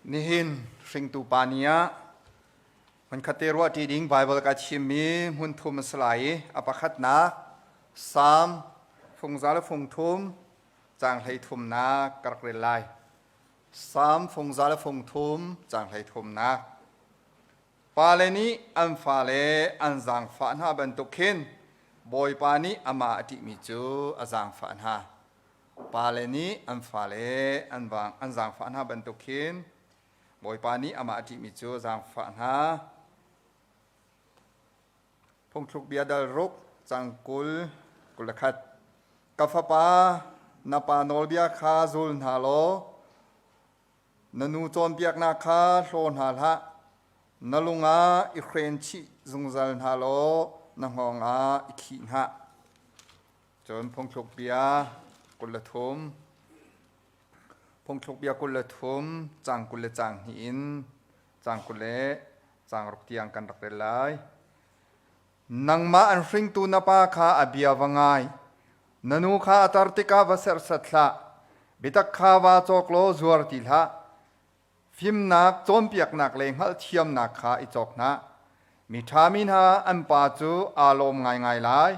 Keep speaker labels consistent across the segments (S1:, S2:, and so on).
S1: Nihin hringtu pa ni ah hmunkhat te ruahṭi ding Baibal ka chimmi hmun thum a si lai i a pakhatnak Salm fungza le fungthum caang 33nak ka rak rel lai. Salm fungza le fungthum caang 33nak. Pale nih an fale an zaangfah hna bantuk khin Bawipa nih amah a ṭihmi cu a zaangfah hna. Pale nih an fale an, an zaangfah hna bantuk khin Bawipa nih amah a ṭihmi cu a zaangfah hna. Phungthluk bia dal ruk cang 20 21. Ka fapa, na pa nawlbia kha zul hna law na nu cawnpiaknak kha hlaw hna hlah. Na lung ah i hren chih zungzal hna law na hngawng ah i khih hna. Cun phungthluk bia 23 Phungthluk bia 23 caang 20 le caang hnih in caang 20 le caang ruk tiang kan rak rel lai. Nangmah an hringtu na pa kha a bia va ngai. Na nu kha a tar tikah va serhsat hlah. Biatak kha vaa cawk law zuar ti hlah. Fimnak cawnpiaknak le hngalhthiamnak kha i cawk hna. Mi ṭhami hna an pa cu aa lawm ngaingai lai.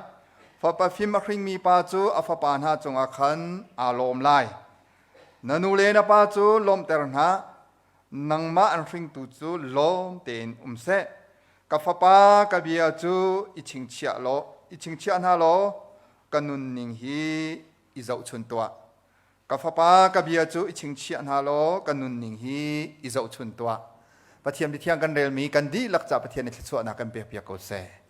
S1: Fapa fim a hringmi pa cu a fapa hna cungah khan aa lawm lai. Na nu le na pa cu lawmhter hna. Nangmah an hringtu cu lawm tein um seh. Ka fapa, ka bia cu i chingchiah law, i chingchiah hna law ka nunning hi i zohchun tuah. Ka fapa, ka bia cu i chingchiah hna law ka nunning hi i zohchun tuah. Pathian biathiang kan relmi kan dihlak ca Pathian i thluachuahnak kan pekpiak ko seh.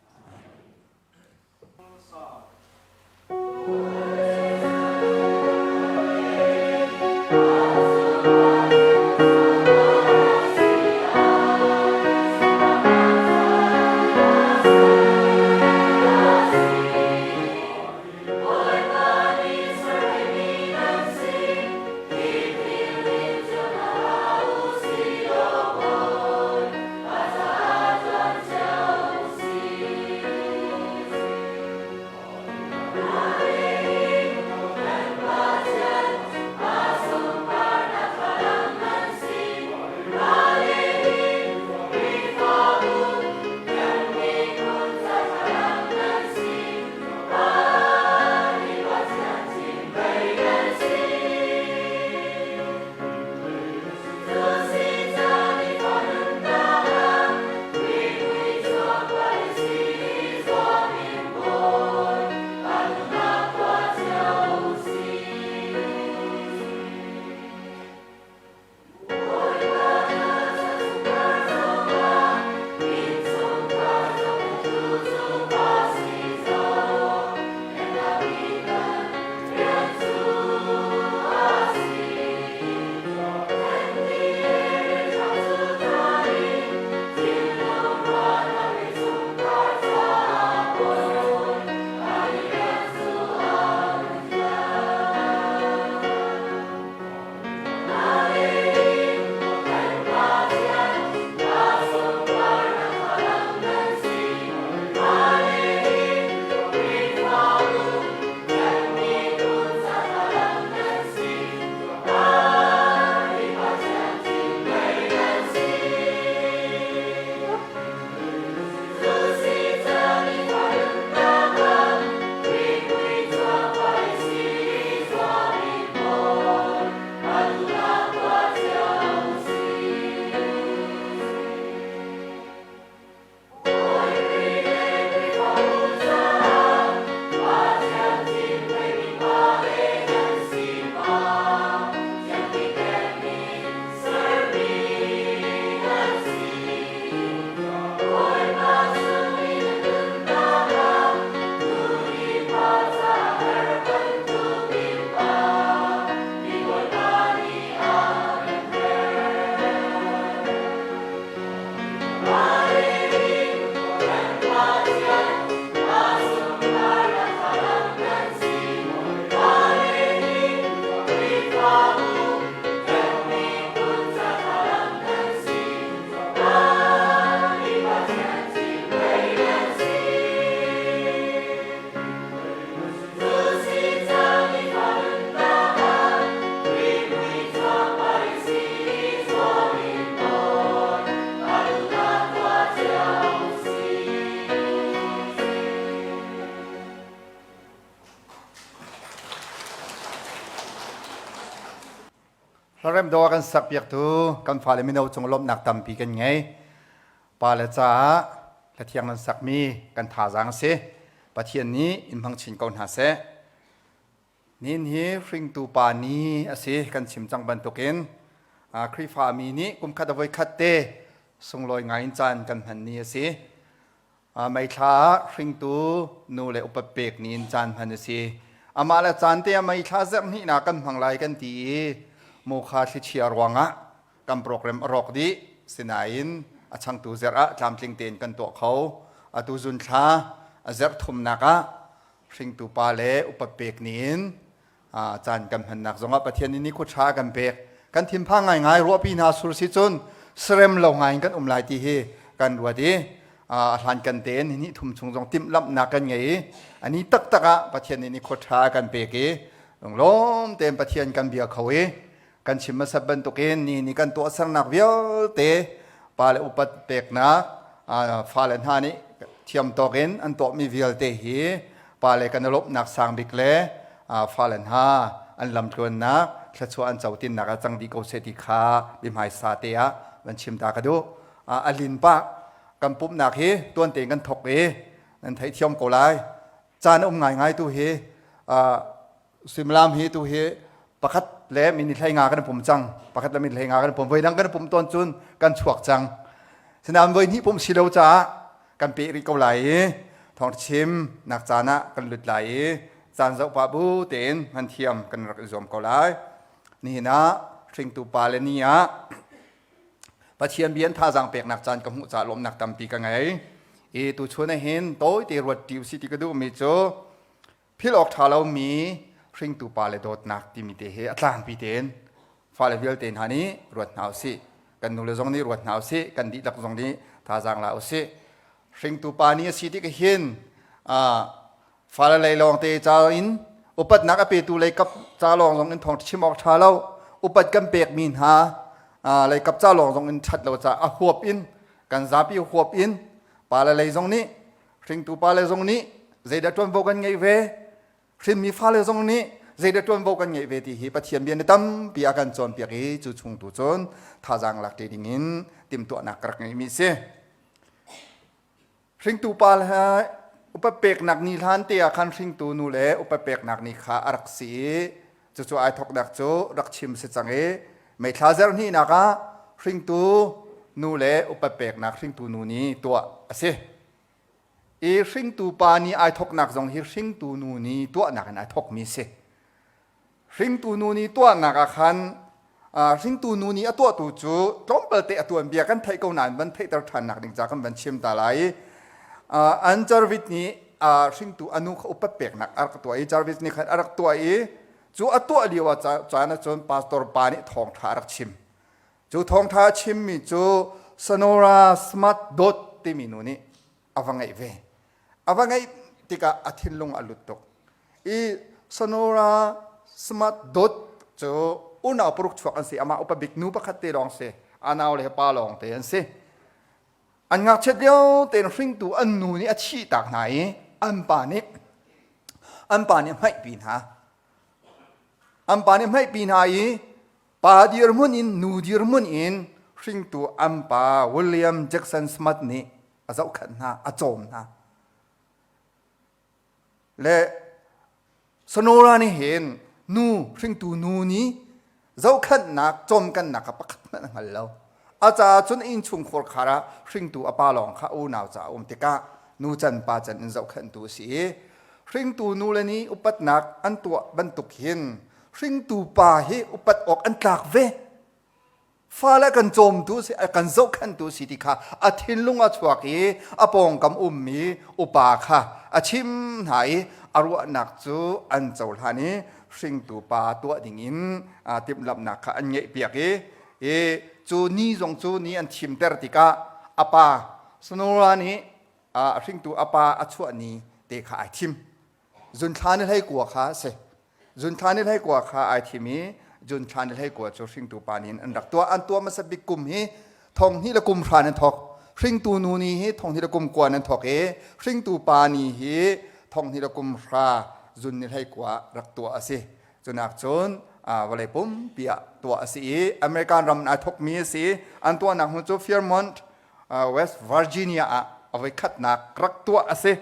S1: Hlarem do kan sak piaktu kan fale mino cung lawmhnak tampi kan ngei. Pa le caah hlathiang nan sakmi kan thazaang a si. Pathian nih in hmang chin ko hna seh. Nin hi hringtu pa ni a si kan chim cang bantukin Khrihfami nih kumkhat a voikhat te sunglawi ngai in caan kan hman ni a si. Meithla ah hringtu nu le upat pek ni in caan hman a si. Amah le caan te ah meithla zerh hnihnak kan hmang lai kan ti i mukha thlichia ruangah kan program a rawk dih. Sinain a changtu zerh ah tlamtling tein kan tuah kho. Atu zun thla a zerh thumnak ah hringtu pa le upat pek ni in caan kan hmannak zongah Pathian nih nikhua ṭha kan pek. Kan thinphang ngaingai ruahpi hna sur si cun serem lo ngai in kan um lai ti hi kan ruat i a hlan kan tein ni thum chung zong timhlamhnak kan ngei i a ni taktak ah Pathian nih nikhua ṭha kan pek i lunglawm tein Pathian kan bia kho i kan chim hmasat bantukin ni ni kan tuahsernak vialte pa le upat peknak fale hna nih thiam tawk in an tuahmi vialte hi pa le kan i lawmhnak sang bik le fale hna an lamtluannak thluachuah an cotinnak ah cang dih ko seh ti kha biahmaisa te ah van chim ta ka duh. A lin pah kan pumhnak hi tuan tein kan thok i nan theihthiam ko lai. Caan a um ngaingai tu hi suimilam hi tu hi pakhat le minute hlei nga kan pum cang. Pakhat le minute hlei nga kan pum. Voi dang kan pum tawn cun kan chuak cang. Sinain voi hnih pum si lo caah kan peh rih ko lai i thawngchim nak caan ah kan lut lai i caan zoh pah bu tein hman thiam kan rak i zuam ko lai. Nihin ah hringtu pa le ni ah Pathian bia in thazaang peknak caan ka hmuh caah lawmhnak tampi ka ngei. I tuchun ah hin tawite ruat ṭi usih ti ka duhmi cu philh awk ṭha lomi hringtu pa le dawtnak timi te hi a tlangpi tein fale vialte hna nih ruat hna usih. Kan nule zong nih ruat hna usih. Kan dihlak zong nih thazaang la usih. Hringtu pa nih a si tik hin fale lei lawng te ca in upatnak a petu lei kap ca lawng zong in thawng chim awk ṭha lo. Upat kan pekmi hna lei kap ca lawng zong in ṭhat lo ca a huap in kan zapi huap in pale lei zong nih hringtu pale zong nih zeidah ṭuanvo kan ngeih ve hrinmi fale zong nih zeidah ṭuanvo kan ngeih ve ti hi Pathian bia nih tampi a kan cawnpiak i cu chung tu cun thazaang lak te ding in timhtuahnak ka rak ngeihmi si. Hringtu pa le upat peknak ni hlan te ah khan hringtu nu le upat peknak ni kha a rak si i cucu ai thawknak cu rak chim si cang i meithla zerhnihnak ah hringtu nu le upat peknak hringtu nu nih tuah a si. I hringtu pa nih ai thawknak zong hi hringtu nu nih tuahnak in ai thawkmi si. Hringtu nu nih tuahnak ah khan hringtu nu nih a tuahtu cu tlawmpal te a tuanbia kan theih ko nain van theihter ṭhannak ding ca kan van chim ta lai. An Jarvis nih hringtu a nu kha upat peknak a rak tuah i Jarvis nih khan a rak tuah i cu a tuah lio ah caan ah cun pastor pa nih thawngṭha a rak chim. Cu thawngṭha a chimmi cu Sonora Smart Dot timi nu nih a va ngeih ve. A va ngeih tikah a thinlung a lut tuk. I Sonora Smart Dot cu unau paruk chuak an si. Amah upa bik nu pakhat te lawng si. A nau le pa lawng te an si. An ngakchiat lio tein hringtu an nu nih a thih tak hna i an pa nih an pa nih hmaihpi hna. An pa nih hmaihpi hna i pa dirhmun in nu dirhmun in hringtu an pa William Jackson Smart nih a zohkhenh hna, a cawm hna. Le Sonora nih hin nu hringtu nu nih zohkhenhnak cawmkannak kha pakhat hmanh a hngal lo. A caah cun innchungkhar khar ah hringtu a pa lawng kha unau caah a um tikah nu can pa can in zohkhenhtu a si i hringtu nu le nih upatnak an tuah bantuk hin hringtu pa hi upat awk an tlak ve. Fale kan cawmtu si kan zohkhenhtu si ti kha a thinlung a chuak i a pawngkam ummi upa kha a chim hna i a ruahnak cu an cohlan i hringtu pa tuah dingin timhlamhnak kha an ngeihpiak i i cu ni zong cu ni an thimter tikah a pa Sonora nih a hringtu a pa a chuah ni te kha ai thim. Zunthla ni hlei kua kha a si. Zunthla ni hlei kua kha ai thim i Junthla ni hlei kua cu hringtu pa nih an rak tuah. An tuah hmasa bik kum hi thong hnih le kum hra nan thawk. Hringtu nu ni hi thong hnih le kum kua nan thawk i hringtu pa ni hi thong hnih le kum hra zun ni hlei kua rak tuah a si. Cunak cun. Vawlei pumpi ah tuah a si i American ram in ai thawkmi a si. An tuahnak hmun cu Fairmont, West Virginia ah a voikhatnak rak tuah a si.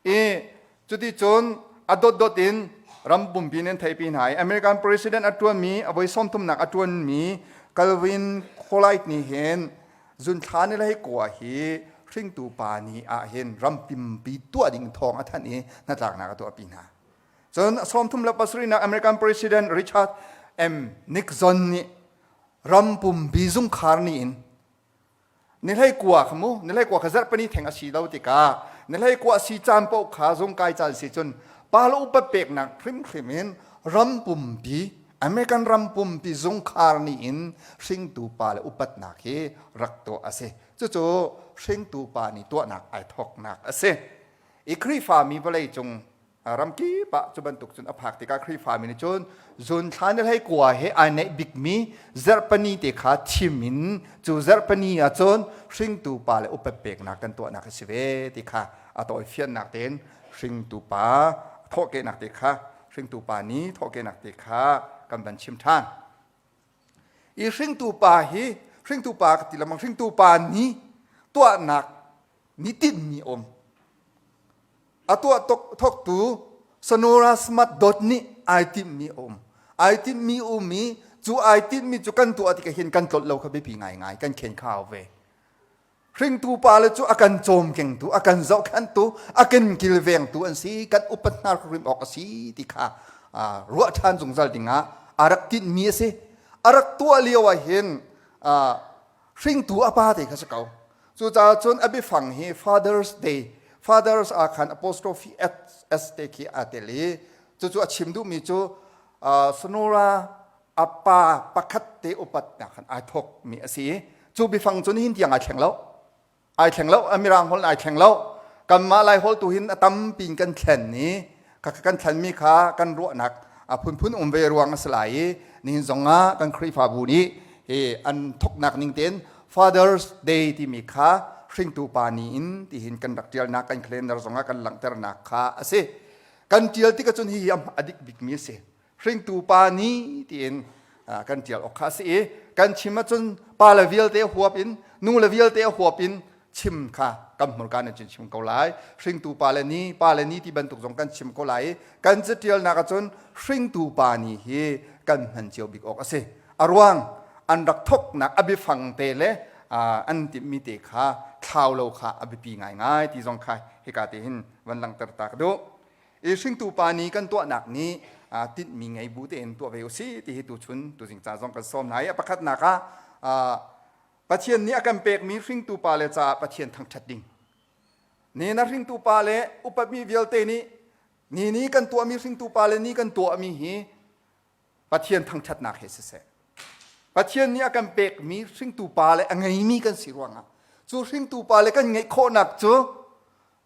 S1: I cuticun a dotdot in ram pumpi in an theihpi hna i American president a ṭuanmi a voi sawmthumnak a ṭuanmi Calvin Coolidge nih hin zunthla ni hlei kua hi hringtu pa ni ah hin ram pimpi tuah ding thawng a thanh i hnatlaknak a tuahpi hna. Cun 37 nak American President Richard M. Nixon nih ram pumpi zungkhar ni in ni hlei kua kha mu ni hlei kua kha zarhpini theng a si lo tikah ni hlei kua si caan paoh kha zungkai caan si cun pa le upat peknak hrimhrim in ram pumpi American ram pumpi zungkhar ni in hringtu pa le upatnak hi rak tuah a si. Cucu hringtu pa ni tuahnak ai thawknak a si. I Khrihfami vawlei cung ramkip ah cu bantuk cun a phak tikah Khrihfami nih cun zun thla ni hlei kua he ai neih bikmi zarhpani te kha thim in cu zarhpani ah cun hringtu pa le upat peknak kan tuahnak a si ve ti kha a tawi fiannak tein hringtu pa thawhkehnak te kha hringtu pa ni thawhkehnak te kha kan van chim ṭhan. I hringtu pa hi hringtu pa ka ti lengmang hringtu pa ni tuahnak ni tinhmi a um. A tuah thawktu Sonora Smart Dot nih ai timhmi a um. Ai timhmi um i cu ai timhmi cu kan tuah tikah hin kan tlolh lo kha biapi ngaingai kan khen khau ve. Hringtu pale cu a kan cawmkengtu, a kan zohkhenhtu, a kan kilvengtu an si, kan upat hna hrim awk a si ti kha ruah ṭhan zungzal dingah a rak tinhmi a si. A rak tuah lio ah hin hringtu a pa te kha si ko. Cucaah cun a biafang hi Father's Day, Fathers ah khan apostrophe s te khi aa tel i cucu a chim duhmi cu Sonora a pa pakhat te upatnak khan ai thawkmi a si i cu biafang cu nihin tiang ai thleng lo. Ai thleng lo, a mirang holh in ai thleng lo. Kanmah Lai holh tu hin a tampi in kan thlen i kan thlenmi kha kan ruahnak a phunphun um ve ruang a si lai i nihin zong ah kan Khrihfabu nih hi an thawknak ning tein Father's Day timi kha hringtu pa ni in tihin kan rak ṭialnak kan calendar zong ah kan langhternak kha a si. Kan ṭial tik ahcun hihi a dik bikmi a si. Hringtu pa ni tiin kan ṭial awk kha a si i kan chim ahcun pa le vialte huap in nu le vialte huap in chim kha kan hmurka nih cun chim ko lai. Hringtu pa le ni, pa le ni ti bantuk zong kan chim ko lai i kan caṭialnak ahcun hringtu pa ni hi kan hman cio bik awk a si. A ruang an rak thawknak a biafang te le an timhmi te kha thlau lo kha a biapi ngaingai ti zong kha hika te hin van langhter ta ka duh. I hringtu pa ni kan tuahnak nih tinhmi ngei bu tein tuah ve usih ti hi tuchun tuzing ca zong kan sawm hna i a pakhatnak ah Pathian nih a kan pekmi hringtu pa le caah Pathian thangṭhat ding. Ni na hringtu pa le upatmi vialte nih ni ni kan tuahmi hringtu pa le ni kan tuahmi hi Pathian thangṭhatnak he siseh Pathian nih a kan pekmi hringtu pa le a ngeimi kan si ruangah cu hringtu pa le kan ngeih khawhnak cu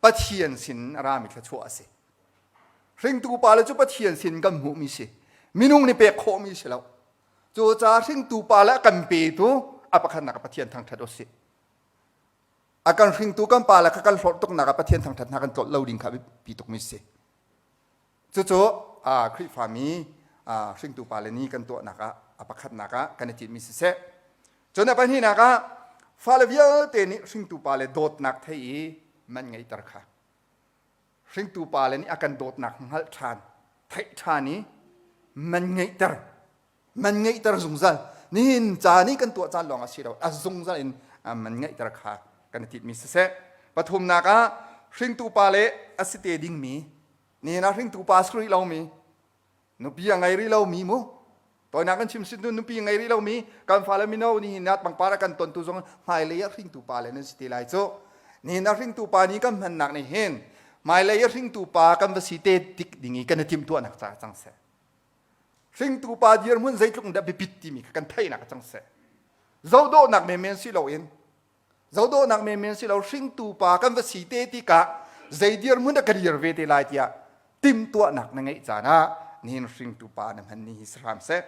S1: Pathian sin a rami thluachuah a si. Hringtu pa le cu Pathian sin kan hmuhmi si. Minung nih pek khawhmi si lo. Cucaah hringtu pa le a kan petu a pakhatnak ah Pathian thangṭhat u sih. A kan hringtu kan pa le kha kan hlorh tuknak ah Pathian thangṭhat hna kan tlolh lo ding kha biapi tukmi si. Cucu Khrihfami hringtu pale ni kan tuahnak ah a pakhatnak ah kan i tinhmi siseh. Cun a pahnihnak ah fale vialte nih hringtu pale dawtnak thei i man ngeihter kha. Hringtu pale nih a kan dawtnak hngalh ṭhan, theih ṭhan i man ngeihter man ngeihter zungzal nihin ca nih kan tuah caan lawng a si lo a zungzal in man ngeihter kha kan i tinhmi siseh pathumnak ah hringtu pa le a si te dingmi nihin ah hringtu pa a si rih lomi nupi a ngei rih lomi mu toinak kan chim sin nupi ngei rih lomi kan fale mino nihin ah pangpar a kan tontu zong hmailei ah hringtu pa le nan si te lai cu nihin ah hringtu pa ni kan hmannak nih hin hmailei ah hringtu pa kan va si te tik ding i kan i timhtuahnak caah cang seh Hringtu pa dirhmun zeitluk dah biapit timi kha kan theihnak a cang seh. Zohdawhnak menmen si loin zohdawhnak menmen si lo hringtu pa kan va si te tikah zei dirhmun dah ka dir ve te lai tiah timhtuahnak na ngeih caan ah nihin hringtu pa na hman ni hi si hram seh.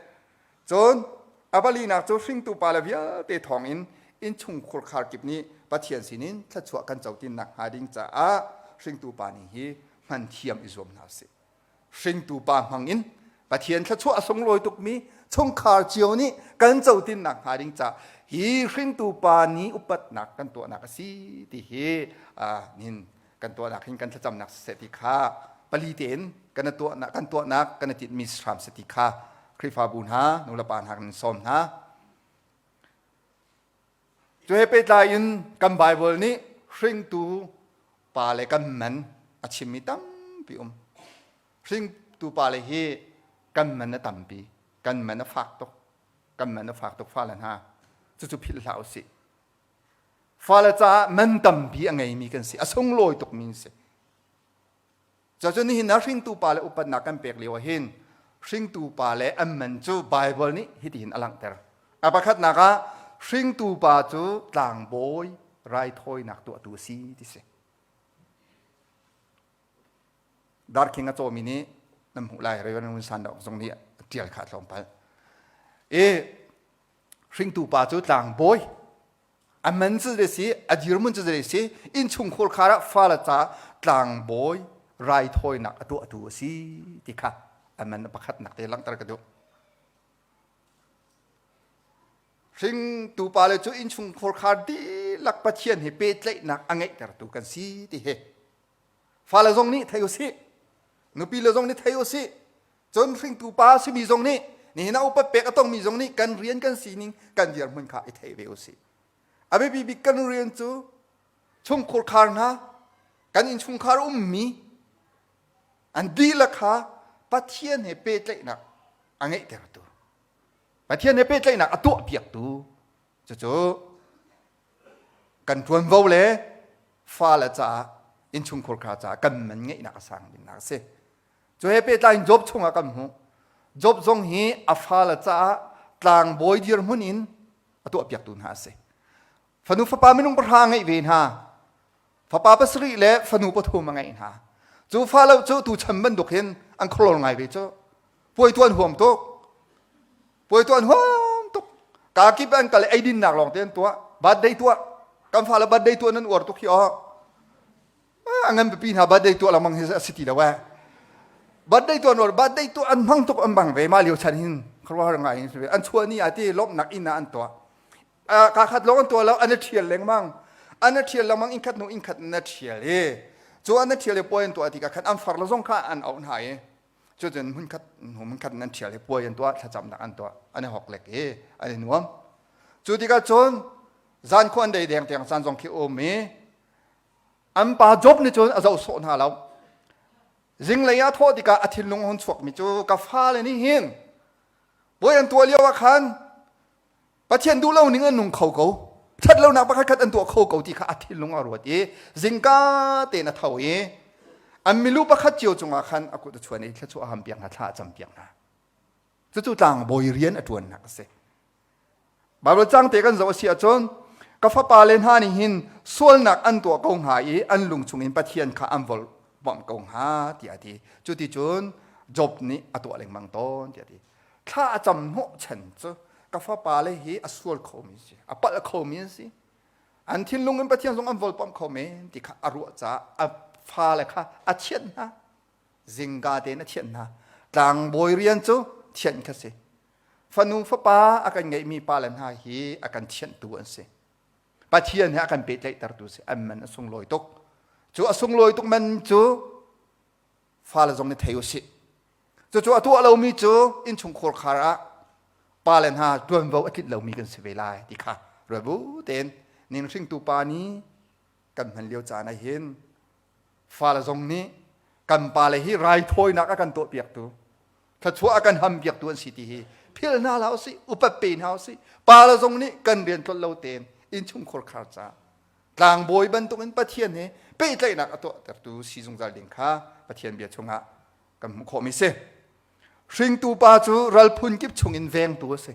S1: Cun a palinak cu hringtu pa le vialte thawngin innchung khurkhar kip nih Pathian sinin thluachuah kan co tinnak hnga ding caah hringtu pa nih hi hman thiam i zuam hna usih. Hringtu pa hmang in Pathian thluachuah a sunglawi tukmi chungkhar cio nih kan cotinnak hnga ding ca hi hringtu pa ni upatnak kan tuahnak a si ti hi nihin kan tuahnak hin kan thlacamnak siseh ti kha pali tein kan tuahnak kan tuahnak kan i tinhmi hram si ti kha Khrihfabu hna nulepa hna kan sawm hna. Cu he pehtlai in kan Bible nih hringtu pa le kan man a chimmi tampi um. Hringtu pa le hi kan man a tampi, kan man a fak tuk, kan man a fak tuk fale hna. Cucu philh hlah usih. Fale caah man tampi a ngeimi kan si, a sunglawi tukmi an si. Cucu nihin ah hringtu pa le upatnak kan pek lio ah hin hringtu pa le an man cu Bible nih hitihin a langhter. A pakhatnak ah hringtu pa cu tlangbawi raithawinak tuahtu a si ti si. Darkhing a cawmi nih nan hmuh lai Reverend Ngun San Dok zong nih a ṭial kha tlawmpal. I hringtu pa cu tlangbawi a man cu zei si a dirhmun cu zei si innchungkhur khar ah fale ca tlangbawi raithawinak a tuahtu a si ti kha a man a pakhatnak te langhter ka duh. Hringtu pale cu innchungkhur khar dihlak Pathian he pehtlaihnak a ngeihtertu kan si ti hi Fale zong nih thei usih. Nupi le zong nih thei usih. Cun hringtu pa simi zong nih nihin ah upat pek a tongmi zong nih kan rian kan sining kan dirhmun kha i thei ve usih. A biapi bik kan rian cu chungkhur khar hna kan innchungkhar ummi an dihlak kha Pathian he pehtlaihnak a ngeihtertu Pathian he pehtlaihnak a tuahpiaktu cucu kan ṭuanvo le fale caah innchungkhur kha caah kan man ngeihnak a sang dingnak a si. Cu he pehtlai in Job chungah kan hmuh. Job zong hi a fale caah tlangbawi dirhmun in a tuahpiaktu hna a si. Fanu fapa minung pahra ngeih ve hna. Fapa pasarih le fanu pathum a ngeih hna. Cu falo cu tu chan bantuk hin an khualor ngai ve cu. Puai tuan huam tuk. Puai tuan huam tuk. Ka kip an kal eidinnak lawng te an tuah. Birthday tuah. Kan fale birthday tuah nan uar tuk hi aw. A ngan pipi hna birthday tuah lengmang hi a si ti lo eh. Birthday tuah nuar birthday tuah an hmang tuk an bang ve ma lio chan hin khuaruahhar ngai in an chuah ni ah ti lawmhnak inn ah an tuah. Ka khat lawng an tuah lo an i ṭhial lengmang. An i ṭhial lengmang inn khat hnu inn khat na ṭhial i cu an i ṭhial i puai an tuah tikah khan an far le zong kha an auh hna i cucun hmunkhat hnu hmunkhat in an ṭhial i puai an tuah thlacamnak an tuah an i hoklek i an i nuam cu tikah cun zan khua an dei deng tiang caan zong khi um i an pa Job nih cun a zoh sawh hna lo zinglei ah thawh tikah a thinlung a hun chuakmi cu ka fale nih hin puai an tuah lio ah khan Pathian duh lo ning an nung kho ko ṭhat lonak pakhat khat an tuah kho ko ti kha a thinlung a ruat i zingka tein a tho i an milu pakhat cio cungah khan a kut a chuan i thluachuah a ham piak hna thla a cam piak hna cucu tlangbawi rian a ṭuannak a si Baibal cang te kan zoh a si ahcun ka fapa le hna nih hin sualnak an tuah ko hnga i an lung chungin Pathian kha an volhbomh ko hnga tiah a ti cuticun Job nih a tuah lengmang tawn tiah a ti thla a cam hnawhchan cu ka fapale hi a sual khomi si a palh khomi an si an thinlung in Pathian zong an volpamh kho men ti kha a ruah caah a fale kha a thianh hna zingka tein a thianh hna tlangbawi rian cu thianh kha si fanu fapa a kan ngeihmi pale hna hi a kan thianhtu an si Pathian he a kan pehtlaihtertu si an man a sunglawi tuk cu a sunglawi tuk man cu fale zong nih thei u sih Cucu a tuah lomi cu innchungkhur khar ah pale hna ṭuanvo a tlinh lomi kan si ve lai ti kha ruat bu tein ning hringtu pa nih kan hman lio caan ah hin fale zong nih kan pale hi raithawinak a kan tuahpiaktu thluachuah a kan hampiaktu an si ti hi philh hna hlah usih upat pe hna usih pale zong nih kan rian tlolh lo tein innchungkhur khar caah tlangbawi bantukin Pathian he pehtlaihnak a tuahtertu si zungzal ding kha Pathian bia chungah kan hmuh khawhmi si. Hringtu pa cu ral phun kip chungin vengtu a si.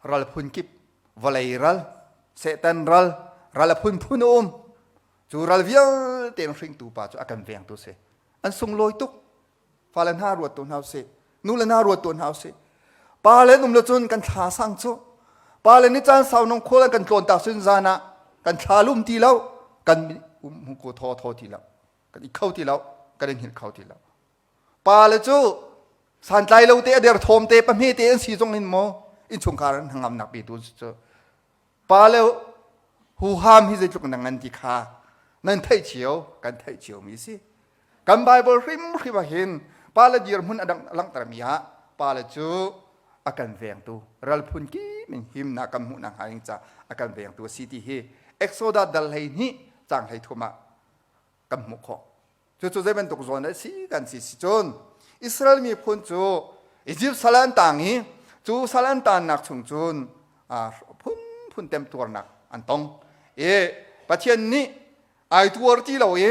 S1: Ral phun kip, vawlei ral, Satan ral, ral a phunphun a um. Cu ral vialte in hringtu pa cu a kan vengtu a si. An sunglawi tuk. Fale hna ruat tu hna usih. Nu le hna ruat tu hna usih. Pa le um lo cun kan thla sang cu. Pa le nih caan sau nong khual an kan tlawn tak cun zan ah kan thla lum ti lo, kan um ko thaw thaw ti lo. Kan i kho ti lo, kan i hngilh kho ti lo. Pa le cu Santlai lo te a derthawm te pahme te an si zong in maw innchungkhar an hnangamnak petu cu pa le huham hi zeitluk na ngan ti kha nan theih cio kan theih cio mi si. Kan Bible hrimhrim ah hin pa le dirhmun a langhtermi ah pa le cu a kan vengtu ral phun kim in himnak kan hmuhnak hnga ding ca a kan vengtu a si ti hi Exodus dal 12 cang 13 ah kan hmuh khawh. Cucu zei bantuk zawn a si kan si si cun Israel miphun cu Egypt sal an tang i cu sal an tannak chung cun phunphun temtuarnak an tong i Pathian nih ai tuar ti lo i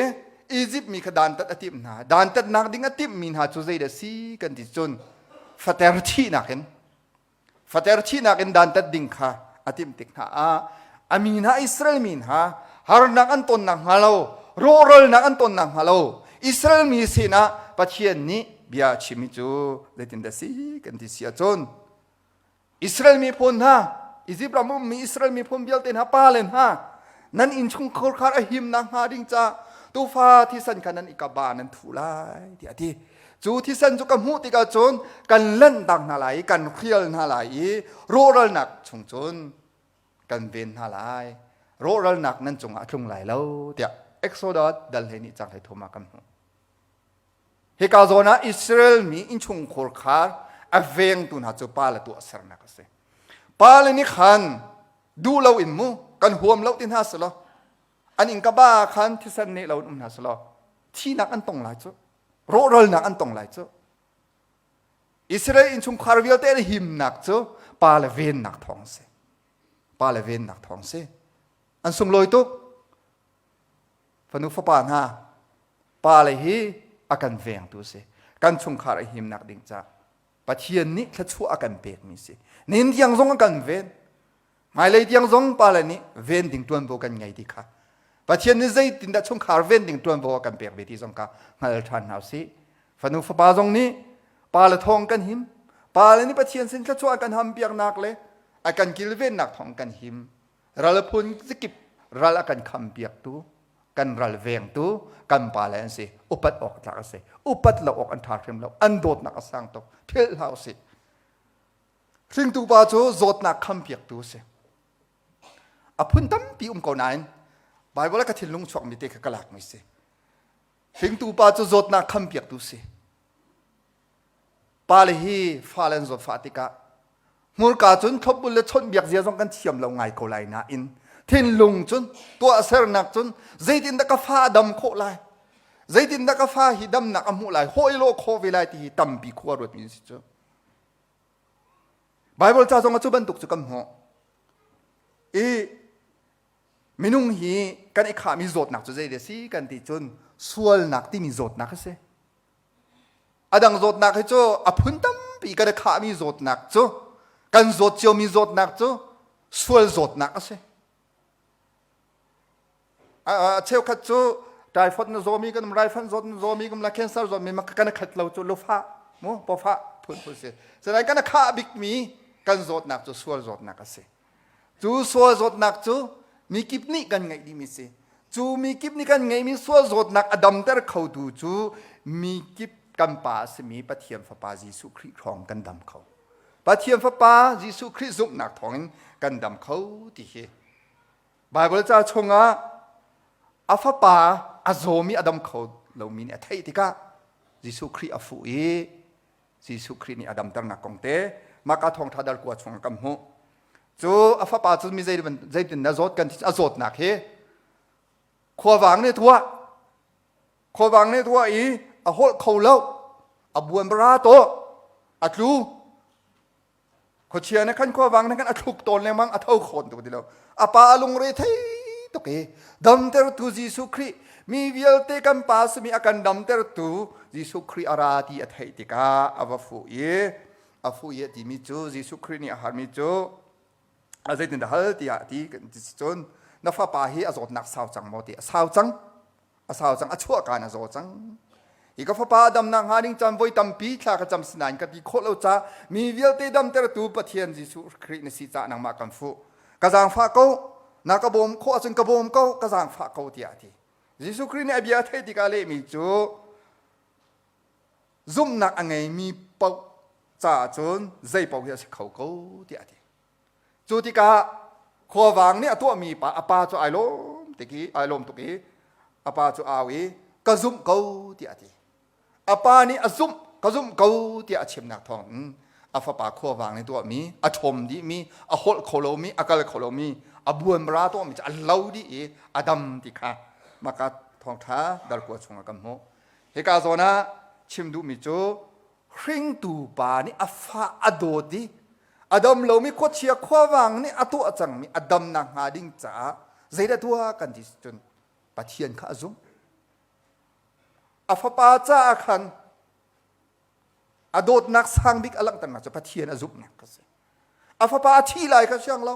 S1: Egypt mi kha dantat a timh hna. Dantatnak ding a timhmi hna cu zeidah si kan ti cun fater thihnak in fater thihnak in dantat ding kha a timh tik hna ah a mi hna Israel mi hna harnak an tonnak hnga lo rawhralnak an tonnak hnga lo Israel mi sinah Pathian nih bia a chimmi cu zeitindah si kan ti si ahcun Israel miphun hna, Egypt ram ummi Israel miphun vialte hna, pale hna, nan innchungkhar khar a himnak hnga ding ca tufa thisen kha nan i kaba nan thu lai tiah a ti. Cu thisen cu ka hmuh tikah cun kan lanhtak hna lai i kan hrial hna lai i rawhralnak chung cun kan ven hna lai. Rawhralnak nan cungah a tlung lai lo tiah Exodus dal 12 cang 13 ah kan hmuh. Hika zawn ah Israel mi innchungkhar kha a vengtu hna cu pa le tuahsernak a si. Pa le nih khan duh lo in mu kan huam lo ti hna selaw an inn ka ba khan thisen neh lo in um hna selaw thihnak an tong lai cu rawhralnak an tong lai cu Israel innchungkhar vialte an himnak cu pa le vennak thawng si pa le vennak thawng si an sunglawi tuk Fanu fapa hna, pale hi a kan vengtu si. Kan chungkhar a himnak ding ca Pathian nih thluachuah a kan pekmi si. Nin tiang zong a kan ven. Hmailei tiang zong pale nih ven ding tuanvo kan ngei ti kha. Pathian nih zeitindah chungkhar ven ding tuanvo a kan pek ve ti zong kha hngal ṭhan hna usih. Fanu fapa zong nih pale thawng kan him. Pale nih Pathian sin thluachuah a kan ham piaknak le a kan kilvennak thawng kan him. Ral phun zikip ral a kan khampiaktu, kan ral vengtu kan pale an si. Upat awk tlak a si. Upat lo awk an ṭha hrim lo. An dawtnak a sang tuk. Philh hlah usih. Hringtu pa cu zawtnak khampiaktu a si. A phun tampi um ko nain Bible ah ka thinlung chuakmi te kha ka lakmi si. Hringtu pa cu zawtnak khampiaktu si. Pale hi fale an zawtfah tikah hmurka cun thlopbul le chawnhbiak zia zong kan thiam lo ngai ko lai nain thinlung cun tuahsernak cun zeitindah ka fa a dam khawh lai zeitindah ka fa hi damnak a hmuh lai hawi lawh khawh ve lai ti hi tampi khua ruatmi si cu Bible ca zong ah cu bantuk cu kan hmuh i minung hi kan i khahmi zawtnak cu zei a si kan ti cun sualnak timi zawtnak a si A dang zawtnak hi cu a phun tampi kan i khahmi zawtnak cu kan zawt ciomi zawtnak cu sual zawtnak a si. A cheukhat cu typhoid na zawmi kan um, raifanh zawt na zawmi kan um, la cancer zawtmi ma kan i khat lo cu lufah mu pawfah phun phun si. Sinain kan i khah bikmi kan zawtnak cu sual zawtnak a si. Cu sual zawtnak cu mi kip nih kan ngeih dihmi si. Cu mi kip nih kan ngeihmi sual zawtnak a damter khotu cu mi kip kan pa a simi Pathian Fapa Jesuh Khrih hrawng kan dam kho. Pathian Fapa Jesuh Khrih zumhnak thawngin kan dam kho ti hi Bible ca chungah a fapa a zawmi a dam kho lomi nih a theih tikah Jesuh Khrih a fuh i Jesuh Khrih nih a damternak kong te Maka thawngṭha dal kua chungah kan hmuh. Cu a fapa cu mi zeitin na zawt kan a zawtnak hi khuavang nih tuah khuavang nih tuah i a holh kho lo a buanbara to a tlu Khuachia nih khan khuavang nih khan a thluk tawn lengmang a tho khawn tuk ti lo. A pa a lungre thei tuk i damtertu Jesuh Khrih mi vialte kan pa simi a kan damtertu Jesuh Khrih a ra ti a theih tikah a va fuh i a fuh i a timi cu Jesuh Khrih nih a harmi cu a zeitindah hal tiah a ti kan ti cun na fapa hi a zawtnak sau cang maw ti a sau cang a sau cang a chuah kaan a zaw cang hi ka fapa a damnak hnga ding caan voi tampi thla ka cam sinain ka ti khawh lo ca mi vialte damtertu Pathian Jesuh Khrih na si cah nangmah kan fuh ka zaangfah ko na ka bawm khawh ahcun ka bawm ko ka zaangfah ko tiah a ti Jesuh Khrih nih a bia a theih tikah lehmi cu. Zumhnak a ngeimi paoh caah cun zei paoh hi a si kho ko tiah a ti. Cu tikah khuavang nih a tuahmi pa a pa cu ai lawm tik i ai lawm tuk i a pa cu au i ka zumh ko tiah a ti. A pa nih a zumh ka zumh ko tiah a chimnak thawng in a fapa khuavang nih tuahmi a ṭhawm dihmi a holh kho lomi a kal kho lomi a buanbara tuahmi cu a lo dih i a dam ti kha maka thawngṭha darkua chungah kan hmuh. Hika zawn ah chim duhmi cu hringtu pa nih a fa a dawt i a dam lomi khuachia khuavang nih a tuah cangmi a damnak hnga ding caah zeidah tuah kan ti cun Pathian kha a zumh. A fapa caah khan a dawtnak sang bik a langhternak cu Pathian a zumhnak kha si. A fapa a thi lai kha siang lo.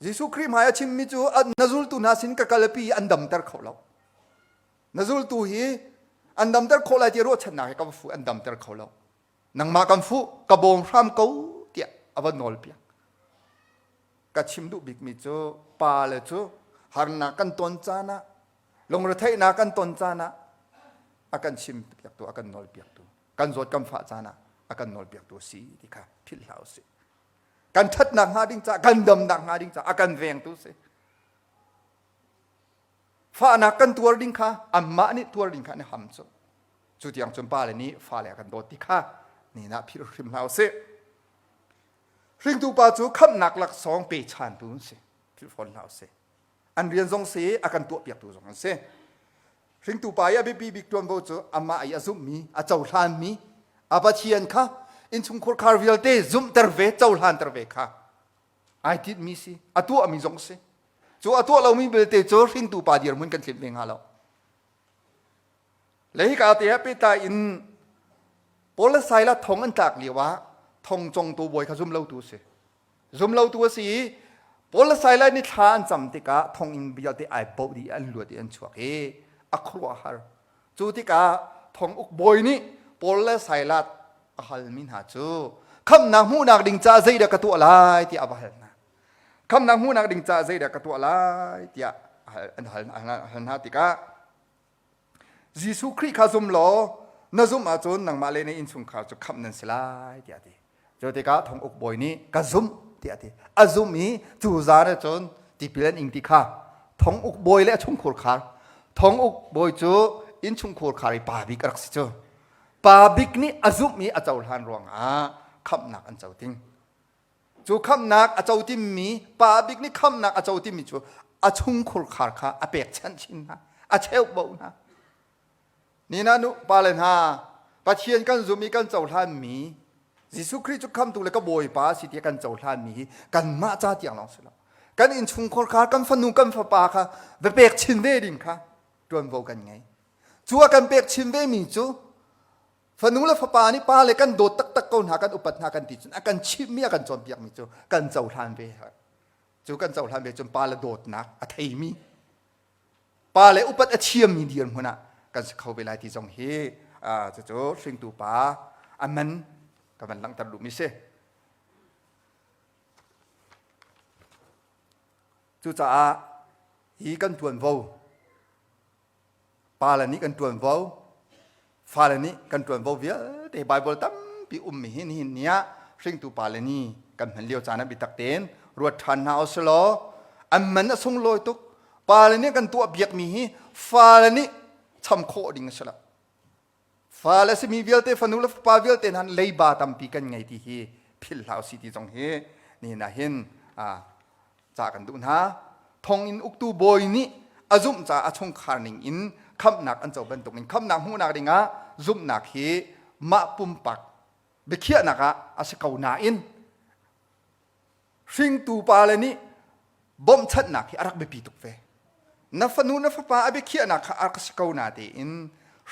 S1: Jesuh Khrih hmai a chimmi cu na zultu hna sin ka kalpi i an damter kho lo. Na zultu hi an damter khawh lai ti ruahchannak he ka va fuh an damter kho lo. Nangmah kan fuh ka bawm hram ko tiah a va nawl piak. Ka chim duh bikmi cu pa le cu harnak kan ton caan ah lungretheihnak kan ton caan ah a kan chim piaktu a kan nawl piaktu kan zawt kan fah caan ah a kan nawl piaktu a si ti kha philh hlah usih. Kan ṭhatnak hnga ding caah kan damnak hnga ding caah a kan vengtu si. Fahnak kan tuar ding kha anmah nih tuar ding kha an i ham cu. Cu tiang cun pale nih fale a kan dawt ti kha ni nah philh hrim hlah usih. Hringtu pa cu khamhnak laksawng pe chantu an si. Philh fawn hlah usih. An rian zong si a kan tuahpiaktu zong an si. Hringtu pa i a biapi bik ṭuanvo cu amah i a zumhmi, a cohlanmi, a Pathian kha innchungkhar khar vialte zumhter ve, cohlanter ve kha ai tinhmi si, a tuahmi zong si. Cu a tuah lomi belte cu hringtu pa dirhmun kan tlinh ve hnga lo. Le hika te ah pehtlai in Paul le Silas thong an tlak lio ah thong congtu bawi kha zum lotu a si. Zumlotu a si i Paul le Silas nih thla an cam tikah thonginn vialte ai boh dih an luat i an chuak i a khuaruahhar. Cu tikah thong uk bawi nih Paul le Silas a halmi hna cu khamhnak hmuhnak ding caah zeidah ka tuah lai tiah a va hal hna. Khamhnak hmuhnak ding caah zeidah ka tuah lai tiah an hal hna tikah Jesuh Khrih kha zum law na zumh ahcun nangmah le na innchungkhar cu khamh nan si lai tiah a ti. Cu tikah thong uk bawi nih ka zumh tiah a ti. A zumh i cu zan ah cun tipil an ing ti kha thong uk bawi le a chungkhur khar thong uk bawi cu innchungkhur khar i pa bik a rak si cu. Pa bik nih a zumh i a cohlan ruangah khamhnak an co ting. Cu khamhnak a co timmi pa bik nih khamhnak a co timmi cu a chungkhur khar kha a pekchanh chin hna, a cheuhbo hna. Nina nu pa le hna Pathian kan zum i kan cohlanmi Jesuh Khrih cu khamtu le ka Bawipa a si tiah kan cohlanmi hi kanmah ca tiang lawng si lo. Kan innchungkhar kha kan fanu kan fapa kha va pek chin ve ding kha ṭuanvo kan ngei. Cu a kan pek chin vemi cu Fanu le fapa nih pa le kan dawt taktak ko hna, kan upat hna kan ti cun a kan chimhmi, a kan cawnpiakmi cu kan cohlan ve. Cu kan cohlan ve cun pa le dawtnak a theimi, pa le upat a thiammi dirhmun ah kan si kho ve lai ti zong hi cucu hringtu pa a man ka van langhter duhmi si. Cucaah hi kan tuanvo Pale nih kan ṭuanvo, fale nih kan ṭuanvo vialte Baibal tampi ummi hi nihin ni ah hringtu pale nih kan hman lio caan ah biatak tein ruat ṭhan hna usilaw an man a sunglawi tuk. Pale nih kan tuah biakmi hi fale nih cham khawh ding a si lo. Fale simi vialte fanu le fapa vialte hna leiba tampi kan ngei ti hi philh hlah usih ti zong hi nihin ah hin ca kan duh hna. Thonginn uktu bawi nih a zumh caah a chungkhar ning in khamhnak an co bantuk in khamhnak hmuhnak dingah zumhnak hi mah pumpak biakhiahnak ah a si ko nain hringtu pale nih bawmhchanhnak hi a rak biapi tuk ve. Na fanu na fapa a biakhiahnak kha a rak si ko na tein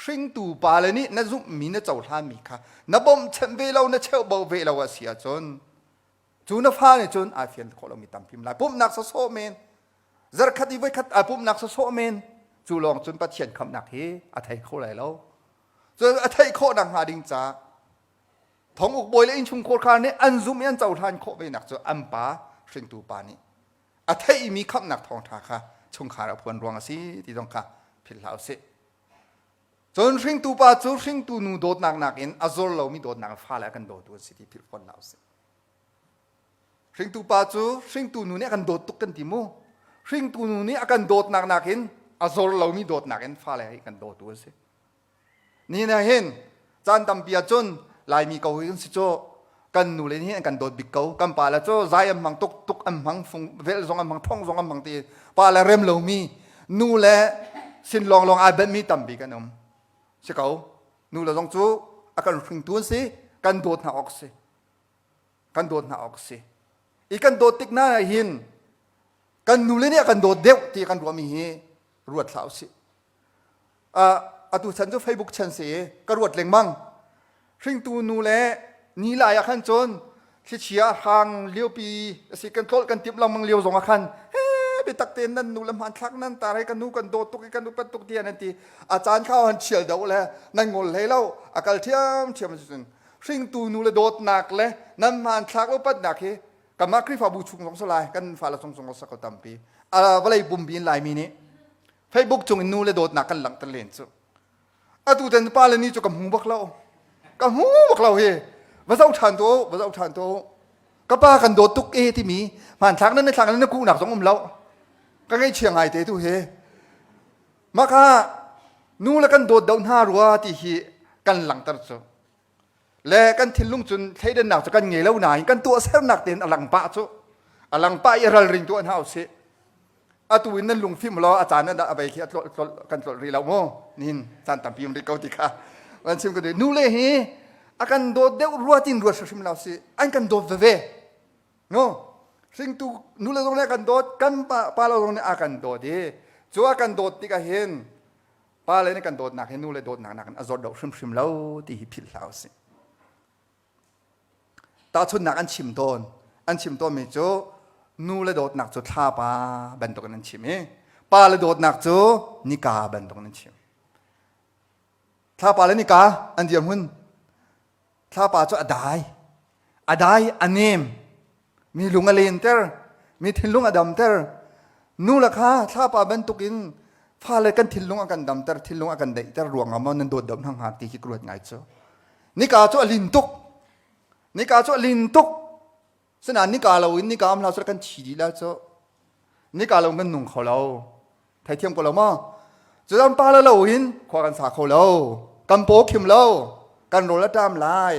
S1: hringtu pale nih na zumhmi na cohlanmi kha na bawmhchanh ve lo na cheuhbo ve lo a si ahcun cu na fa nih cun ai fian khawh lomi tampi lai pumhnak sawsawh men zarkhat i voikhat ai pumhnak sawsawh men cu lawng cun Pathian khamhnak hi a thei kho lai lo cu a theih khawh nak hnga ding ca thong uk bawi le innchungkhar khar nih an zum i an cohlan khawh ve nak cu an pa hringtu pa nih a theihmi khamhnak thawngṭha kha chungkhar a phuan ruang a si ti zong kha philh hlah usih. Cun hringtu pa cu hringtu nu dawtnak nakin a zor lomi dawtnak in fale a kan dawtu an si ti philh fawn hlah usih. Hringtu pa cu hringtu nu nih a kan dawt tuk kan ti mu. Hringtu nu nih a kan dawtnak nakin a zor lomi dawtnak in fale hi kan dawtu an si. Nihin ah hin caan tampi ahcun Laimi ko hi kan si cu kan nu le nih an kan dawt bik ko. Kan pa le cu zai an hmang tuk tuk an hmang fung vel zong an hmang thong zong an hmang ti pa le rem lomi nu le sin lawnglawng ai benhmi tampi kan um. Si ko. Nu le zong cu a kan hringtu an si kan dawt hna awk si. Kan dawt hna awk si. I kan dawt tik hna ah hin kan nu le nih a kan dawt deuh ti kan ruahmi hi ruat hlah usih. Atu chan cu Facebook chan si i ka ruat lengmang. Hringtu nu le ni lai ah khan cun thlichia hrang liopi a si kan tlolh kan timh lengmang lio zong ah khan he biatak tein nan nu le hmanthlak nan tar he kan nu kan dawt tuk i kan upat tuk tiah nan ti a caan kha han chial deuh le nan ngol hlei lo a kal ṭhiam ṭhiam cun hringtu nu le dawtnak le nan hmanthlak upatnak hi kanmah Khrihfabu chung zong si lai kan fale chung zong sa ko tampi a vawlei pumpi in Laimi nih Facebook cung in nu le dawtnak kan langhter len cu. Atu tan pa le ni cu ka hmu bak lo. Ka hmu bak lo hi. Va zoh ṭhan tu, va zoh ṭhan tu. Ka pa kan dawt tuk e timi hmanthlak nan thlak nan kuhnak zong um lo. Ka ngaihchia ngai te tu hi. Maka nu le kan dawt do hna rua ti hi kan langhter cu. Le kan thinlung cun thleidannak cu kan ngei lo nain kan tuahsernak tein a lang pah cu. A lang pah i ralring tuah hna usih. Atu in nan lungfim law a caan ah a vei khi a tlolh tlolh kan tlolh rih lo mu. Nihin caan tampi um rih ko ti kha van chim ko duh. Nule hi a kan dawt deuh rua tin ruat hrimhrim lo si. An kan dawt veve. No. Hringtu nule zong nih a kan dawt, kan pa, pa lo zong nih a kan dawt i cu a kan dawt tikah hin pa le nih kan dawtnak hi nule dawtnak nakin a zawt deuh hrimhrim lo ti hi philh hlah usih. Tahchunhnak an chim tawn. An chim tawnmi cu nu le dawtnak cu thlapa bantukin an chim i pa le dawtnak cu nika bantukin an chim. Thlapa le nika an dirhmun. Thlapa cu a dai. A dai, a nem. Mi lung a lenter. Mi thinlung a damter. Nu le kha thlapa bantukin fale kan thinlung a kan damter, thinlung a kan daihter ruangah maw nan dawt deuh hna hnga ti hi ka ruat ngai cu. Nika cu a lin tuk. Nika cu a lin tuk. Sinain nika lo in nika um hlah seh kan thi dih la cu. Nika lo kan nung kho lo. Theithiam ko lo maw? Cudan pa la lo in khua kan sa kho lo. Kan paw khim lo. Kan rawl a ṭam lai.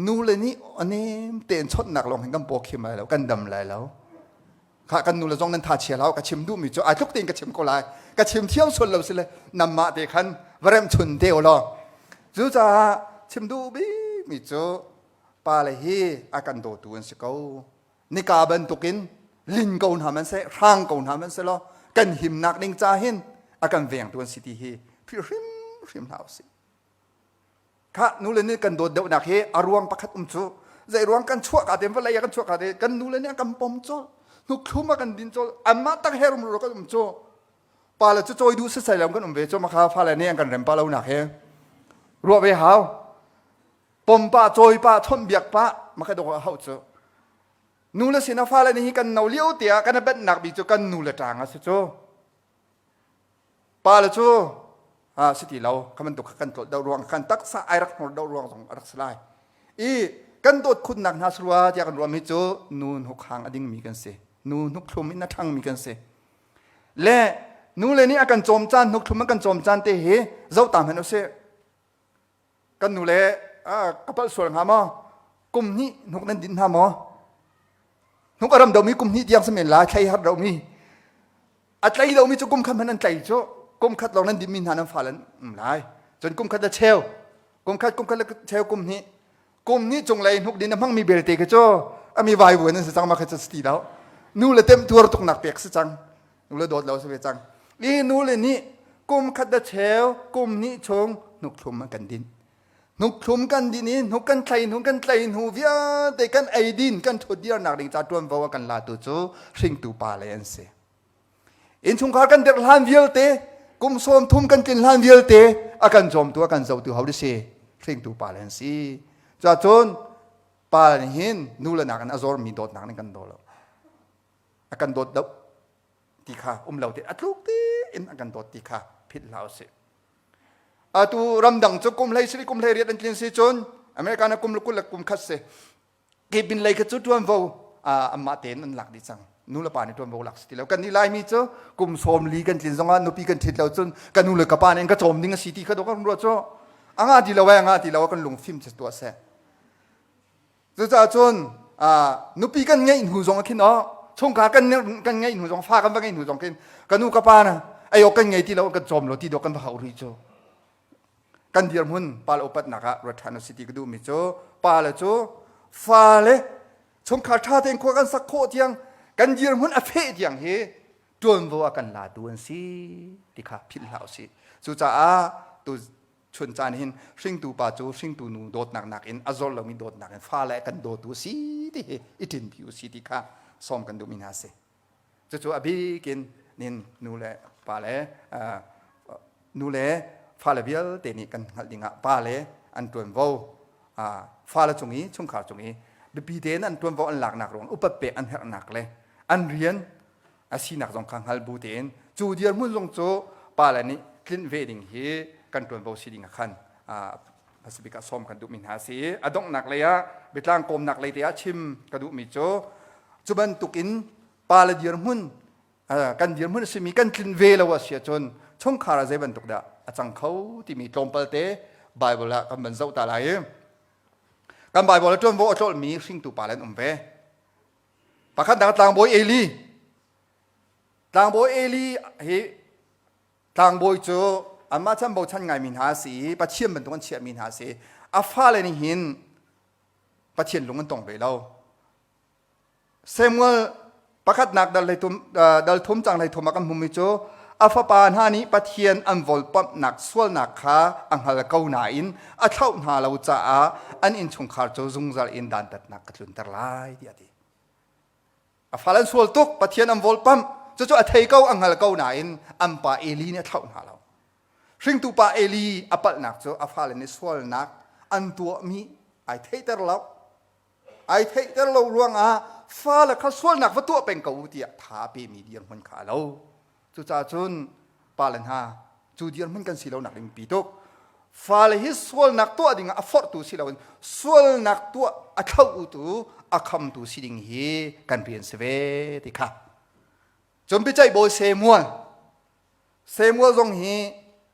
S1: Nu le nih a nem tein chawnhnak lawng hin kan paw khim lai lo. Kan dam lai lo. Kha kan nu le zong nan tha chia hlah ka chim duhmi cu ai tluk tein ka chim ko lai. Ka chim thiam sual lo si le namah te khan va remh chun te u law. Cucaah chim duh bikmi cu pale hi a kan dawtu an si ko. Nika bantukin lin ko hna man seh, hrang ko hna man seh law kan himnak ding ca hin a kan vengtu an si ti hi philh hrimhrim hlah usih. Khah nule nih kan dawt deuhnak hi a ruang pakhat um cu zei ruang kan chuah ka te vawlei ah kan chuah ka te kan nule nih a kan pom colh hnuk a kan din colh anmah tak he rum kan um cu pa le cu cawi duh sisai lo kan um ve cu makha fale nih an kan rem pa lo nak he ruah ve hau pom pa cawi pa chawnh biak pa maka dok hau cu nu le sin a fale nih hi kan no lio te ah kan a benhnak bi cu kan nu le ṭang a si cu Pa le cu si ti lo kha bantuk kha kan tlolh deuh ruang kan taksa ai rak hnor deuh ruang zong a rak si lai. I kan dawt khunnak hna surua tiah kan ruahmi cu nu hnuk hang a dingmi kan si. Nu hnuk thlum in a ṭhangmi kan si. Le nu le nih a kan cawm caan hnuk thlum a kan cawm caan te hi zoh ta hmanh usih. Kan nu le ka palh sual hnga maw? Kum hnih hnuk nan din hna maw? Hnuk a ram domi kum hnih tiang si men lai, thlei har domi. A tlei lomi cu kum khat hmanh an tlei cu kum khat lawng nan dinmi hna nan fale an um lai. Cun kum khat le cheu, kum khat kum khat le cheu kum hnih. Kum hnih cunglei hnuk din a hmangmi belte khi cu ami vaivuan an si cang ma kha cu si ti lo. Nu le temtuar tuknak pek si cang. Nu le dawt lo si ve cang. I nu le nih kum khat le cheu, kum hnih chung hnuk thlum an kan din. Hnuk thlum kan din i hnuk kan thlei hnu kan tlei hnu vialte kan eidin kan ṭhutdirnak ding ca ṭuanvo a kan latu cu hringtu pa le an si. Innchungkhar kan dirh hlan vialte kum sawm thum kan tlin hlan vialte a kan cawmtu a kan zohtu ho si hringtu pa le an si. Cuahcun pa nih hin nu le nakin a zormi dawtnak nih kan daw lo. A kan dawt lo ti kha um lo te a tluk tein a kan dawt ti kha philh hlah usih. Atu ramdang cu kum hlei siri kum hlei riat an tlin si cun America na kum 20 le kum khat si. Kebin lei kha cu ṭuanvo anmah tein an lak dih cang. Nu le pa nih ṭuanvo lak si ti lo. Kan nih Laimi cu kum 40 kan tlin zongah nupi kan ṭhit lo cun ka nu le ka pa nih an ka cawm ding a si ti kha dawh kan ruah cu. A ngah ti lo ai a ngah ti lo kan lungfim cu tuah seh. Cucaah cun nupi kan ngeih hnu zong ah khin aw chungkhar kan kan ngeih hnu zong fa kan va ngeih hnu zong khin ka nu ka pa na ei awk kan ngei ti lo kan cawm lo ti dawh kan va hauh rih cu. Kan dirhmun pa le upatnak ah ruat ṭhan u si ti ka duhmi cu pa le cu fale chungkhar ṭha tein khua kan sak khawh tiang kan dirhmun a feh tiang hi ṭuanvo a kan latu an si ti kha philh hlah u sih. Cucaah tu chun caan hin hringtu pa cu hringtu nu dawtnak nakin a zor lomi dawtnak in fale kan dawtu si ti hi i ṭinpi u si ti kha sawm kan duhmi hna si. Cucu a bik in nin nu le pa le nu le fale vialte nih kan hngalh dingah pa le an ṭuanvo fale cung i chungkhar cung i biapi tein an ṭuanvo an laknak ruang upat pek an herhnak le an rian a sinak zong kha hngal bu tein cu dirhmun zong cu pale nih tlinh ve ding hi kan ṭuanvo si ding ah khan hmasabik ah sawm kan duhmi hna a si i a donghnak lei ah biatlang kawmnak lei te ah chim ka duhmi cu cu bantukin pale dirhmun kan dirhmun a simi kan tlin ve lo a si ahcun chungkhar ah zei bantuk dah a cang kho timi tlawmpal te Bible ah kan van zoh ta lai i kan Bible a ṭuanvo a tlolhmi hringtu pale an um ve. Pakhatnak tlangbawi Eli. Tlangbawi Eli hi tlangbawi cu anmah chan bochan ngaimi hna a si i Pathian bantuk an chiahmi hna a si. A fale nih hin Pathian lung an tong ve lo. Samuel pakhatnak dal hleitum dal thum cang hleithum ah kan hmumi cu a fapa hna nih Pathian an volpamhnak sualnak kha a hngal ko nain a thlauh hna lo caah an innchungkhar cu zungzal in dantatnak ka tlunter lai tiah a ti. A fale an sual tuk, Pathian an volpamh, cucu a thei ko, a hngal ko nain an pa Eli nih a thlauh hna lo. Hringtu pa Eli a palhnak cu a fale nih sualnak an tuahmi ai theihter lo. Ai theihter lo ruangah fale kha sualnak va tuah peng ko u tiah tha a pemi dirhmun kha a lo. Cucaah cun pale hna cu dirhmun kan si lonak ding pi tuk. Fale hi sualnak tuah dingah a forhtu si loin sualnak tuah a thlotu a khamtu si ding hi kan rian si ve ti kha. Cun biaceih bawi Samuel Samuel zong hi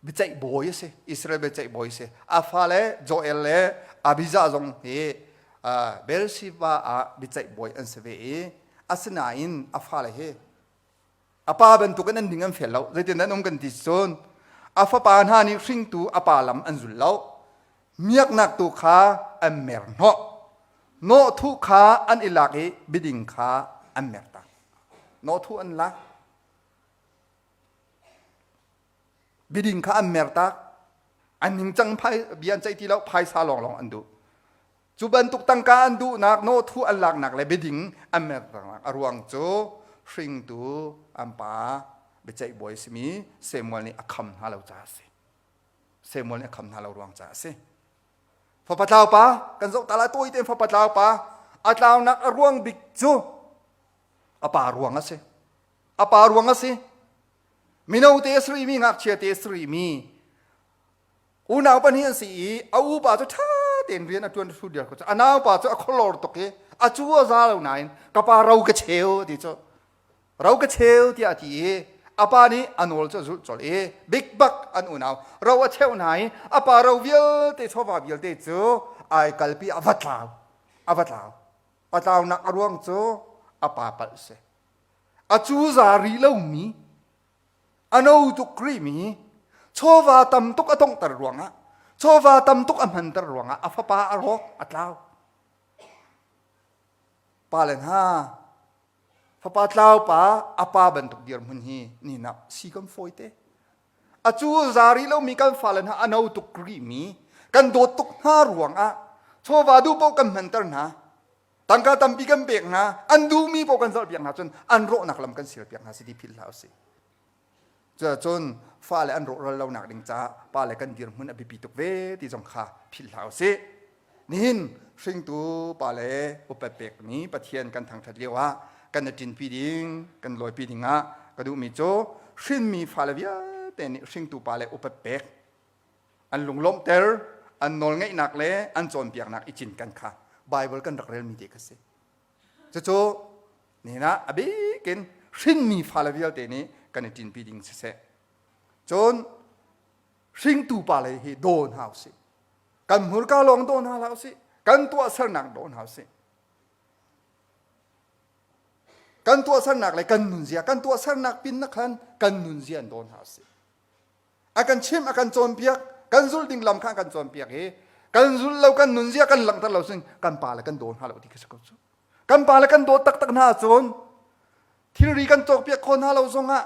S1: biaceih bawi a si, Israel biaceih bawi a si. A fale Joel le Abijah zong hi Beersheba ah biaceih bawi an si ve i asinain a fale hi a pa bantukin an ding an fel lo. Zeitin an um kan ti cun a fapa hna nih hringtu a pa lam an zul lo. Miaknak tu kha an mer hnawh. Nawhthuh kha an i lak i biading kha an mer tak. Nawhthuh an lak. Biding kha an mertak. An ningcang bia an ceih ti lo, phaisa lawnglawng an duh. Cu bantuk tangka an duhnak, nawhthu an laknak le biading an mertaknak a ruang cu hringtu an pa biaceih bawi simi Samuel nih a kham hna lo caah a si. Samuel nih a kham hna lo ruang caah a si. Fapa tlau pa, kan zoh ta lai tawi tein fapa tlau pa, a tlaunak a ruang bik cu a pa ruang a si. A pa ruang a si. Mino te a si rihmi, ngakchia te a si rihmi unau pahnih an si i a upa cu ṭha tein rian a ṭuan thlu dir ko cu a naupa cu a khualor tuk i a cu a za lo nain ka pa ro ka cheu ti cu ro ka cheu tiah a ti i a pa nih a nawl cu a zulh colh i bik bak an unau ro a cheuh hna i a pa ro vialte chawva vialte cu ai kalpi a va tlau a va tlau a tlaunak a ruang cu a pa palh si A cuza rih lomi, a no tuk rihmi, chawva tam tuk a donghter ruangah, chawva tam tuk a hmanter ruangah a fapa a rawk, a tlau. Pale hna, fapa tlau pa, a pa bantuk dirhmun hi nihin ah si kan fawi te. A cuza rih lomi kan fale hna a no tuk rihmi, kan dawt tuk hna ruangah chawva duh paoh kan hmanter hna. Tangka tampi kan pek hna, an duhmi paoh kan zalhpiak hna cun an rawhnak lam kan sialpiak hna si ti philh hlah usih. Cuacun fale an rawhral lonak ding caah pale kan dirhmun a biapi tuk ve ti zong kha philh hlah usih. Nihin hringtu pale upat pekmi Pathian kan thangṭhat lio ah kan i ṭinpi ding, kan lawipi ding ah ka duhmi cu hrinmi fale vialte nih hringtu pale upat pek. An lunglawmhter, an nawlngeihnak le an cawnpiaknak i cinken kha Baibal kan rak relmi te kha si. Cucu nihin ah a bik in hrinmi fale vialte nih kan i ṭinpi ding siseh. Cun hringtu pale hi daw hna usih. Kan hmurka lawng daw hna hlah usih. Kan tuahsernak daw hna usih. Kan tuahsernak le kan nunzia, kan tuahsernak pin na khan kan nunzia an daw hna usih. A kan chimh, a kan cawnpiak, kan zulh ding lam kha a kan cawnpiak i kan zulh lo, kan nunzia kan langhter lo sin kan pa le kan daw hna lo ti khi si ko cu. Kan pa le kan dawt taktak hna ahcun thilri kan cawkpiak khawh hna lo zongah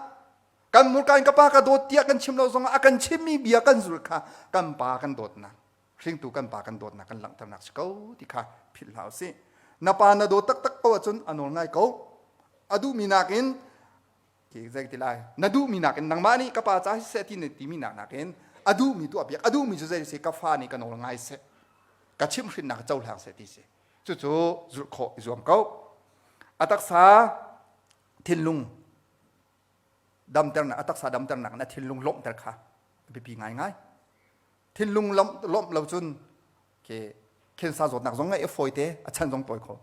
S1: kan hmurka in ka pa ka dawt tiah kan chim lo zongah a kan chimmi bia kan zulh kha kan pa kan dawtnak hringtu kan pa kan dawtnak kan langhternak si ko ti kha philh hlah usih. Na pa na dawt taktak ko ahcun a nawl ngai ko. A duhmi nakin khi zei ti lai na duhmi nakin nangmah nih ka pa ca siseh ti na timi nak nakin a duhmi tuah piak a duhmi cu zei si ka fa nih ka nawl ngai seh ka chimhhrinnak cohlang seh ti si cucu zulh khawh i zuam ko a taksa thinlung damternak a taksa damternak in a thinlung lawmhter kha a biapi ngaingai thinlung lawmh lo cun ke khensa zawtnak zong ngeih a fawi te a chan zong tawi kho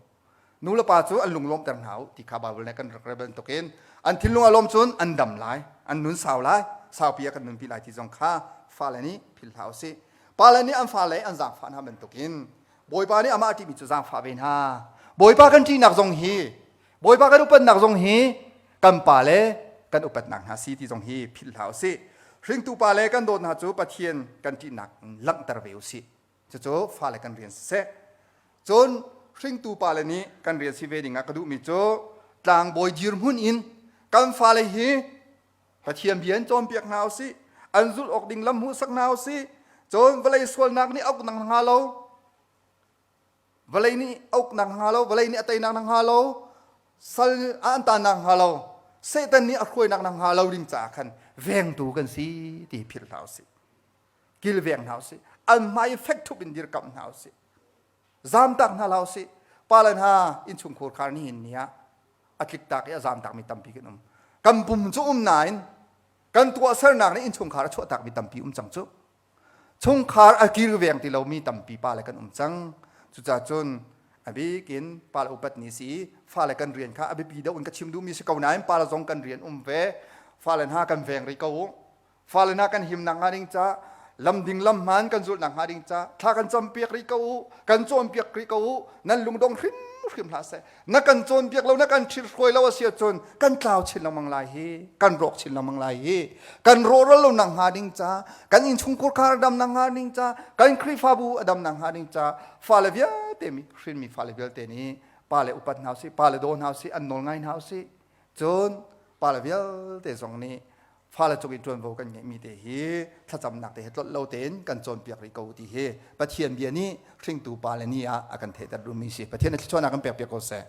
S1: nu le pa cu an lung lawmhter hna u ti kha Bible nih kan rak rel bantukin an thinlung a lawm cun an dam lai an nun sau lai saupi a kan nunpi lai ti zong kha fale nih philh hlah usih pale nih an fale an zaangfah hna bantukin Bawipa nih amah a ṭihmi cu zaangfah ve hna Bawipa kan ṭihnak zong hi Bawipa kan upatnak zong hi kan pa le kan upatnak hna si ti zong hi philh hlah usih hringtu pa le kan dawt hna cu Pathian kan ṭihnak langhter ve usih cucu fale kan rian siseh cun hringtu pale nih kan rian si ve ding ah ka duhmi cu tlangbawi dirhmun in kan fale hi Pathian bia in cawnpiak hna usih an zulh awk ding lam hmuhsak hna usih cun vawlei sualnak nih a uknak hnga lo vawlei nih a uknak hnga lo vawlei nih a teinak hnga lo sal an tannak hnga lo Satan nih a hruainak hnga lo ding caah khan vengtu kan si ti philh hlah usih kilveng hna usih an hmai fek ṭhup in dirkamh hna usih zamtak hna hlah usih pale hna innchungkhur khar nihin ni ah a tliktak i a zamtak mi tampi kan um kan pum cu um nain kan tuahsernak nih innchungkhar a chuahtak mi tampi um cang cu chungkhar a kilveng ti lomi tampi pale kan um cang cucaah cun a bik in pale upat ni si fale kan rian kha a biapi deuh in ka chim duhmi si ko nain pale zong kan rian um ve fale hna kan veng rih ko u Fale hna kan himnak hnga ding ca lam ding lam hmaan kan zulhnak hnga ding ca thla kan campiak rih ko u kan cawnpiak rih ko u nan lungdong hrimhrim hlah seh na kan cawnpiak lo na kan ṭhithruai lo a si ahcun kan tlau chin lengmang lai hi kan rawk chin lengmang lai hi kan rawhral lo nak hnga ding ca kan innchungkhur khar a dam nak hnga ding ca kan Khrihfabu a dam nak hnga ding ca fale vialte mi hrinmi fale vialte nih pale upat hna usih pale daw hna usih an nawl ngai hna usih cun pale vialte zong nih fale cung in ṭuanvo kan ngeihmi te hi thlacamnak te he tlolh lo tein kan cawnpiak rih ko ti hi Pathian bia nih hringtu pale ni ah a kan theihter duhmi si Pathian a thluachuahnak kan pekpiak ko seh.